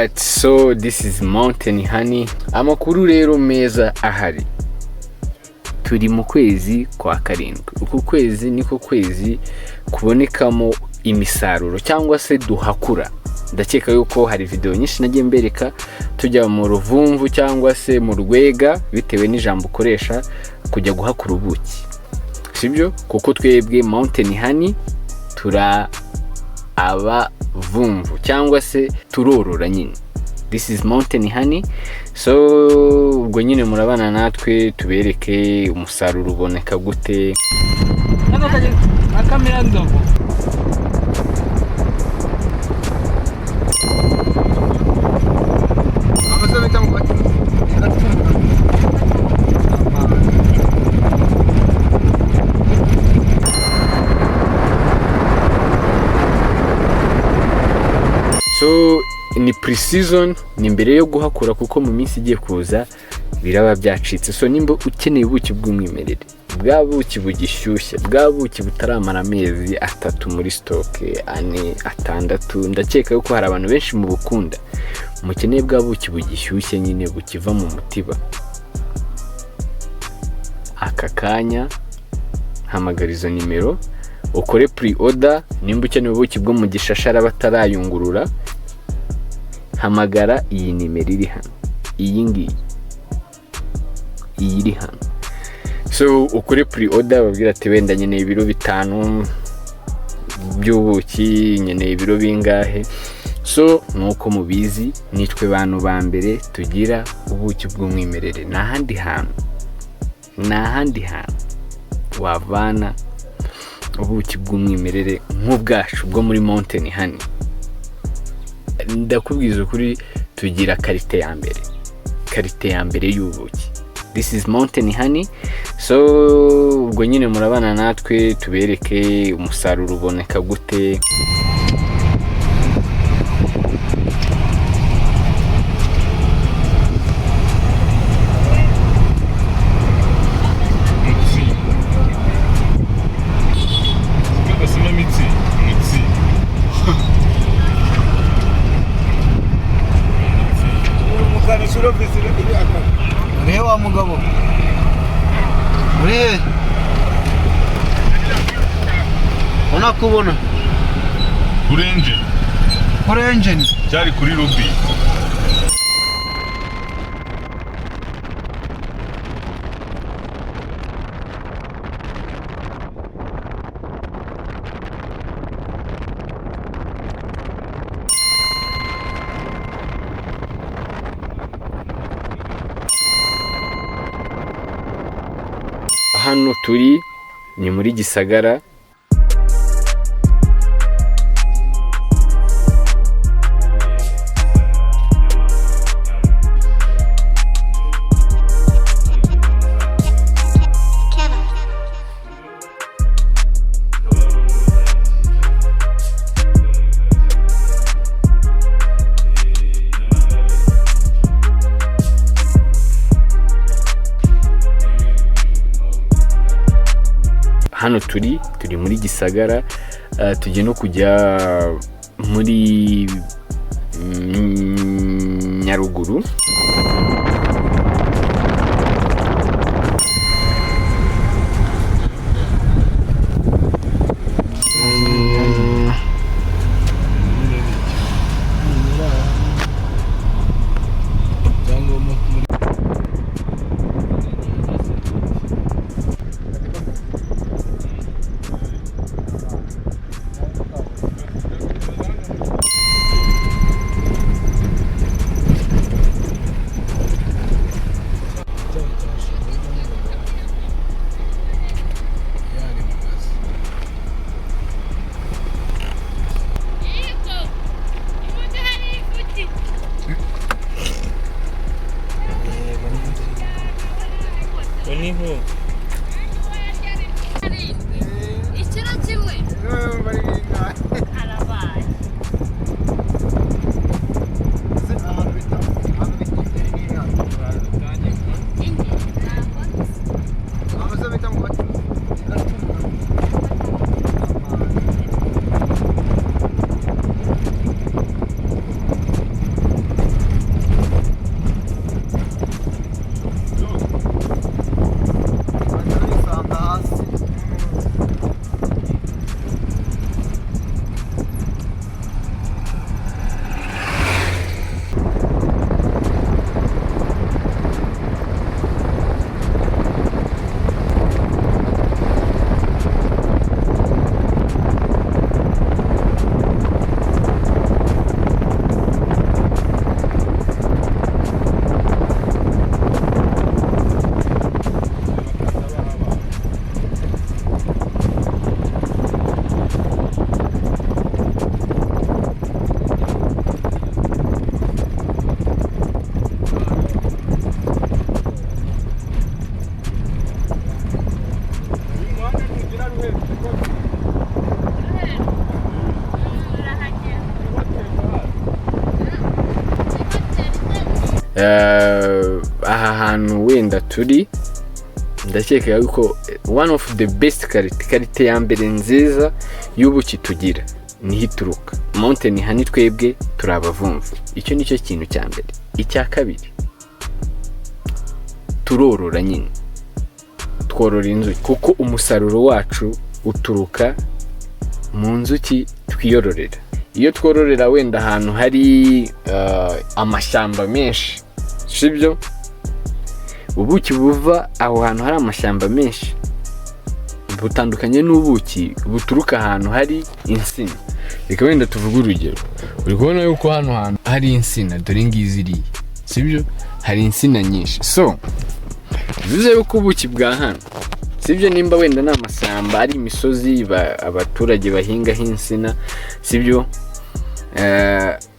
Alright, so this is Mountain Honey. Amakuru rero meza ahari, turi mu kwezi kwa karindwi. Uku kwezi niko kwezi kubonekamo imisaruro cyangwa se duhakura. Ndakeka yuko hari video nyinshi nagiye mbereka tujya mu ruvumvu cyangwa se mu rwega, bitewe n'ijambo ukoresha, kujya guhakura ubuki, sibyo? Kuko twebwe Mountain Honey tura abavumvu cyangwa se turorora nyine. This is Mountain Honey. So ubwo nyine murabana natwe tubereke umusaruro uboneka gute. Akamira nzovu. So ni pre-season, ni mbere yo guhakura, kuko mu minsi igiye kuza biraba byacitse. So nimba ukeneye ubuki bw'umwimerere, bwa buki bugishyushye, bwa buki butaramara amezi 3 muri stock, 4, 6, ndakeka yuko hari abantu benshi mu bukunda mukeneye bwa buki bugishyushye nyine bukiva mu mutiba. Aka kanya hamagara izo nimero ukore pre order. Nimba ukeneye ubuki bwo mu gishashara batarayungurura, hamagara iyi nimero iri hano, iyi ngiyi, iyi iri hano. So ukore pre order, babwira ati wenda nkeneye ibiro 5 by'ubuki, nkeneye ibiro bingahe. So nk'uko mubizi, nitwe bantu ba mbere tugira ubuki bw'umwimerere. Nta handi hantu, nta handi hantu wavana ubuki bw'umwimerere nk'ubwacu bwo muri Mountain Honey. Ndakubwiza ukuri, tugira qualité ya mbere, qualité ya mbere y'ubuki. This is Mountain Honey. So ubwo nyine murabana natwe tubereke umusaruro uboneka gute. Mutsi. Gasoma mitsi. Mutsi. Urihe wa mugabo? Urihe? Unakubona. Kuri engine. Kuri engine. Cyari kuri Ruby. Hano turi ni muri Gisagara. Hano turi muri Gisagara, tugiye no kujya muri Nyaruguru. Aha hantu wenda turi, ndakeka yuko one of the best quality, quality ya mbere nziza y'ubuki tugira, niho ituruka. Mountain Honey, twebwe turi abavumvu. Icyo nicyo kintu cya mbere. Icya kabiri, turorora nyine, tworora inzuki, kuko umusaruro wacu uturuka mu nzuki twiyororera. Iyo twororera wenda ahantu hari amashyamba menshi, sibyo, ubuki buva aho hantu hari amashyamba menshi butandukanye n'ubuki buturuka ahantu hari insina. Reka wenda tuvuge urugero. Uri kubona yuko hano hantu hari insina, dore ngizi iriya, sibyo, hari insina nyinshi. So bivuze yuko ubuki bwa hano, sibyo, nimba wenda ni amashyamba, ari imisozi abaturage bahingaho insina, sibyo,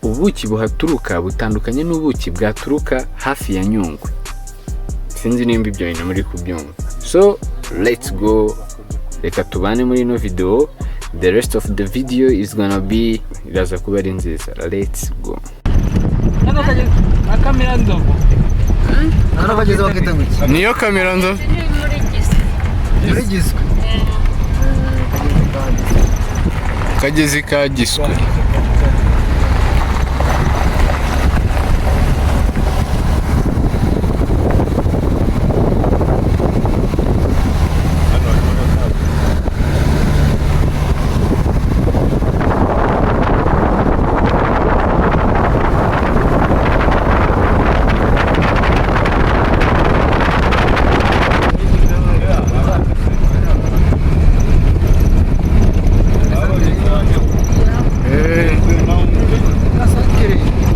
ubuki buhaturuka butandukanye n'ubuki bwaturuka hafi ya Nyungwe. Sinzi nimba ibyo bintu muri kubyumva. So let's go, reka tubane muri ino video. The rest of the video is gonna be, iraza kuba ari nziza. Let's go. Hano kageze akamira nzovu. Hano bageze bakita ngo iki? Niyo kamera nzovu. Muri Giswe. Kagezi ka Giswe. Hano harimo n'akato.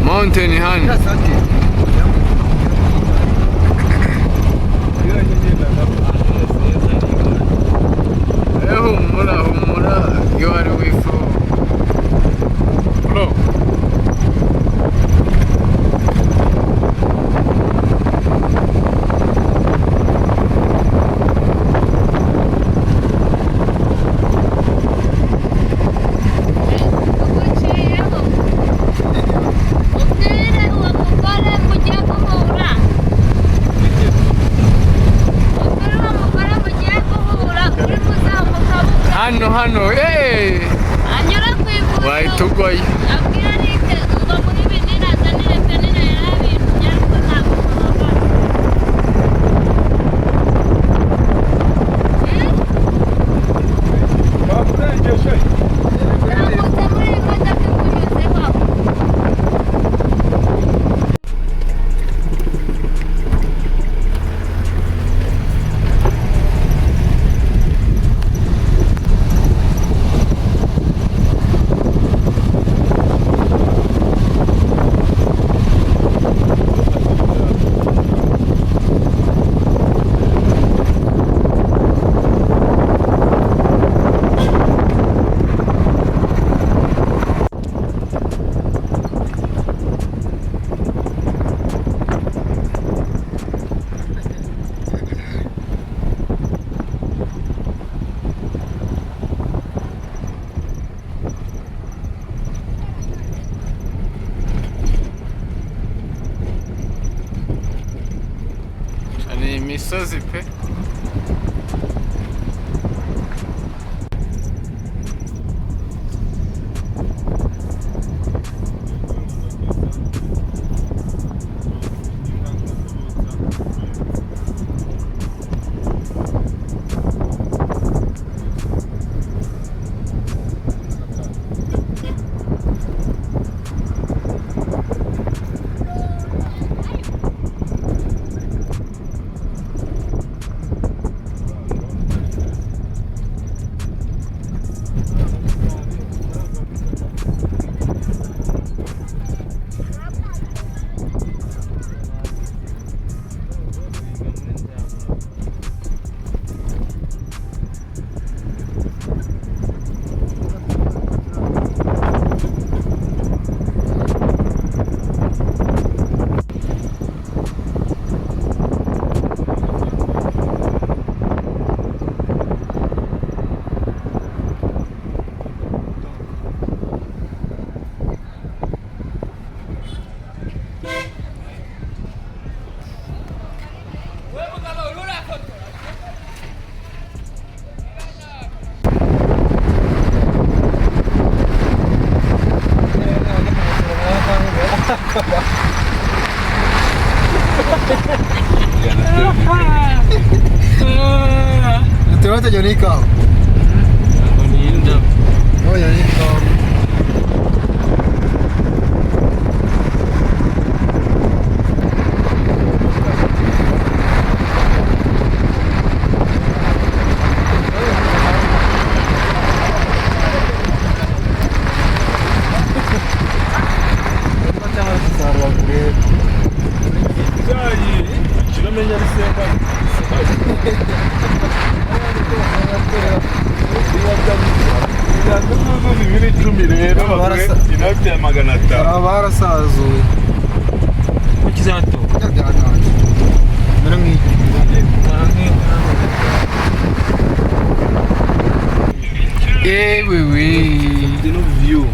Mountain Honey. Humura, humura, you are with bro. Uguciyeho ubwire uwo mugore mugiye guhura, ubwire uwo mugore mugiye guhura uri kuzamuka buke. Hano hano, eh. Anyura ku ivuriro. Wahita ugwayo. Abwira Rike ngo amuhe ibinini, azanire penine yarabintu, ariko ntabwo muhamagara. Bakurengeje. Zamutse muri iyi modoka ikunyuzeho. Ni imisozi pe. Utagira n'ikawa. Ntabwo ni indabo. Oya, n'ikawa. Icyayi kiramenya bisenga. Bibiri icumi rero baguhe inoti ya 500. Aba barasazuye. Ko kizatoka. Byatangiye. Mbere nk'iki. Yewe we. Ino view.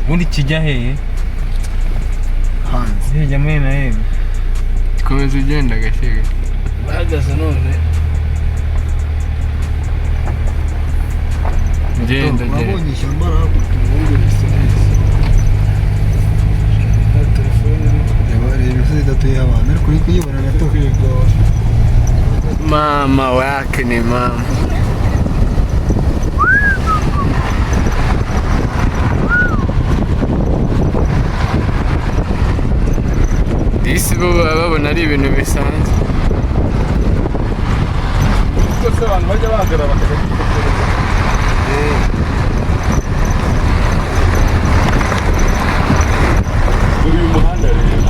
Ubundi kijya hehe? Hanze. Kijya muri na hehe? Komeza ugenda gake gake. Bahagaze none. Genda genda. Wabonye ishyamba hakurya ubundi risa neza. Reba reba imisozi idatuyeho abantu ariko uri kuyibona gato. Mama wake ni mama. Disi bo baba babona ari ibintu bisanzwe. Kuko se abantu bajya bahagarara bakajya kwifotoreza. Dore uyu muhanda rero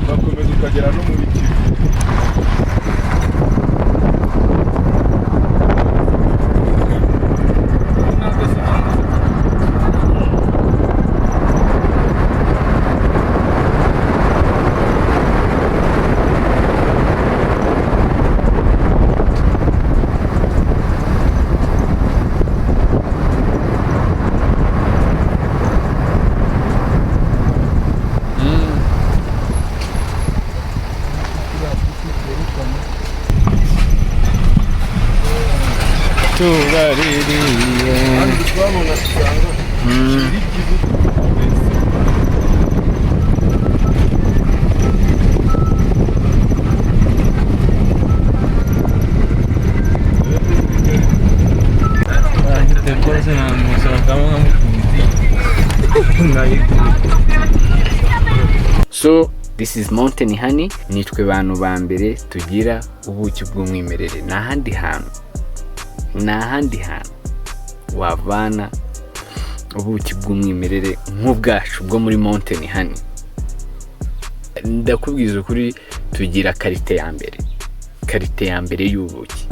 urakomeza ukagera no muri Kivu. Turaririye. Hano twabona usanga Kivu mbese. Telefone sinamusohokamo nkamukubita. Nkayikubita. So this is Mountain Honey, nitwe bantu ba mbere tugira ubuki bw'umwimerere. Nta handi hantu, nta handi hantu wavana ubuki bw'umwimerere nk'ubwacu bwo muri Mountain Honey. Ndakubwiza ukuri, tugira qualité ya mbere, qualité ya mbere y'ubuki.